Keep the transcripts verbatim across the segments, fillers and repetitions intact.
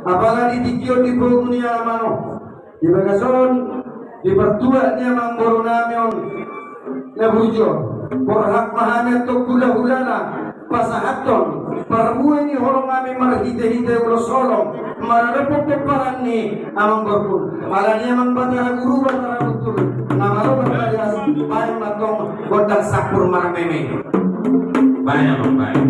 Apala di tingki on di pogu ni alaman on, di bagasan on, di partuat ni amangboru nami on na burju on, borhat ma hami antong hulahulana pasahathon parbue ni holong nami marhitehite ulos holong maradophon pomparan ni amangborungkon. Alani i amang Batara Guru, Batara Guntur, na malo martalias, baen ma antong gondang sampur marmeme. Baen, amang, baen.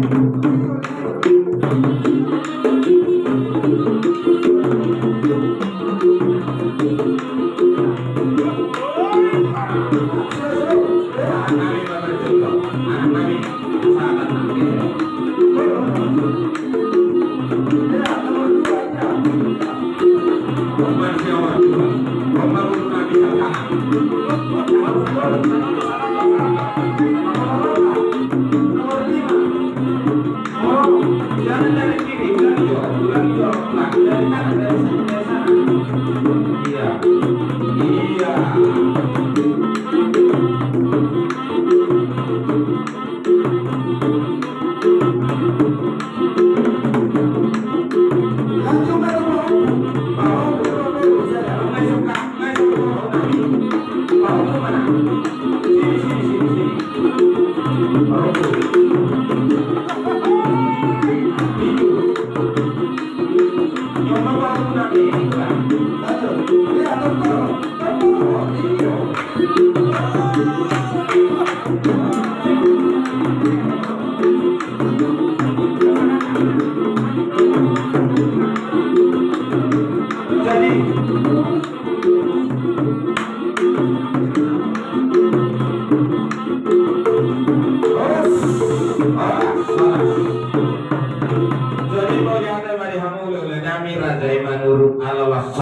Jadi, jadi mauliate ma di hamu hulahula nami, Raja i Manurung, ala las.